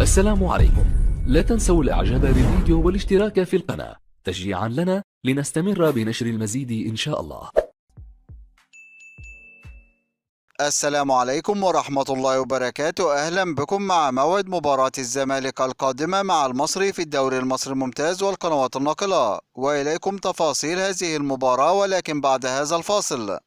السلام عليكم. لا تنسوا الاعجاب بالفيديو والاشتراك في القناة تشجيعا لنا لنستمر بنشر المزيد إن شاء الله. السلام عليكم ورحمة الله وبركاته. أهلا بكم مع موعد مباراة الزمالك القادمة مع المصري في الدوري المصري الممتاز والقنوات الناقلة، وإليكم تفاصيل هذه المباراة ولكن بعد هذا الفاصل.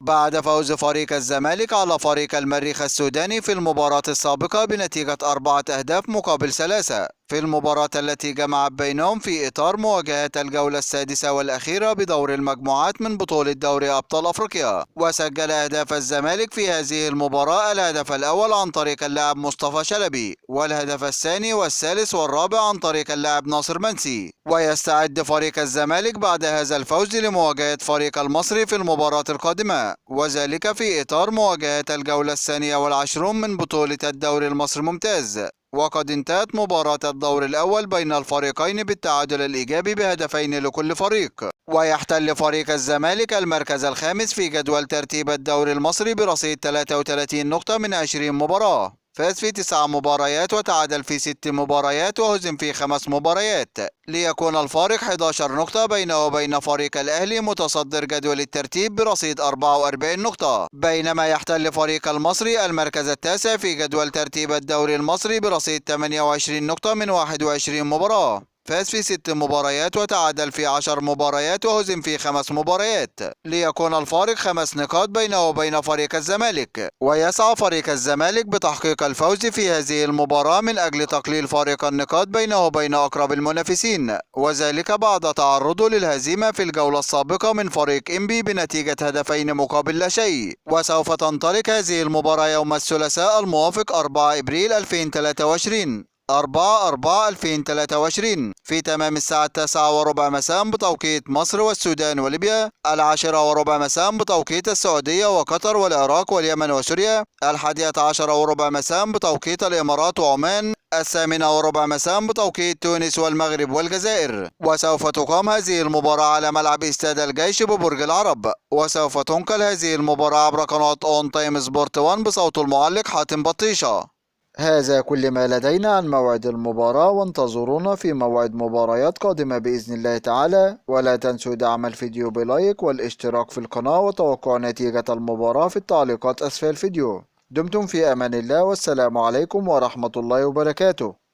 بعد فوز فريق الزمالك على فريق المريخ السوداني في المباراة السابقة بنتيجة 4 أهداف مقابل 3 في المباراة التي جمعت بينهم في إطار مواجهة الجولة السادسة والأخيرة بدور المجموعات من بطولة دوري أبطال أفريقيا، وسجل أهداف الزمالك في هذه المباراة الهدف الأول عن طريق اللاعب مصطفى شلبي، والهدف الثاني والثالث والرابع عن طريق اللاعب ناصر منسي. ويستعد فريق الزمالك بعد هذا الفوز لمواجهة فريق المصري في المباراة القادمة، وذلك في إطار مواجهة الجولة الثانية والعشرون من بطولة الدوري المصري الممتاز. وقد انتهت مباراة الدور الأول بين الفريقين بالتعادل الإيجابي بهدفين لكل فريق، ويحتل فريق الزمالك المركز الخامس في جدول ترتيب الدوري المصري برصيد 33 نقطة من 20 مباراة. فاز في 9 مباريات وتعادل في 6 مباريات وهزم في 5 مباريات، ليكون الفارق 11 نقطة بينه وبين فريق الأهلي متصدر جدول الترتيب برصيد 44 نقطة، بينما يحتل فريق المصري المركز التاسع في جدول ترتيب الدوري المصري برصيد 28 نقطة من 21 مباراة. فاز في 6 مباريات وتعادل في 10 مباريات وهزم في 5 مباريات، ليكون الفارق 5 نقاط بينه وبين فريق الزمالك. ويسعى فريق الزمالك بتحقيق الفوز في هذه المباراة من أجل تقليل فارق النقاط بينه وبين أقرب المنافسين، وذلك بعد تعرضه للهزيمة في الجولة السابقة من فريق إنبي بنتيجة هدفين مقابل لا شيء. وسوف تنطلق هذه المباراة يوم الثلاثاء الموافق 4 إبريل 2023 4/4/2023 في تمام الساعة 9:15 مساء بتوقيت مصر والسودان وليبيا، 10:15 مساء بتوقيت السعودية وقطر والعراق واليمن وسوريا، 11:15 مساء بتوقيت الإمارات وعمان، 8:15 مساء بتوقيت تونس والمغرب والجزائر. وسوف تقام هذه المباراة على ملعب استاد الجيش ببرج العرب، وسوف تنقل هذه المباراة عبر قناة اون تايم سبورت 1 بصوت المعلق حاتم بطيشة. هذا كل ما لدينا عن موعد المباراة، وانتظرونا في موعد مباريات قادمة بإذن الله تعالى، ولا تنسوا دعم الفيديو بلايك والاشتراك في القناة وتوقع نتيجة المباراة في التعليقات أسفل الفيديو. دمتم في أمان الله، والسلام عليكم ورحمة الله وبركاته.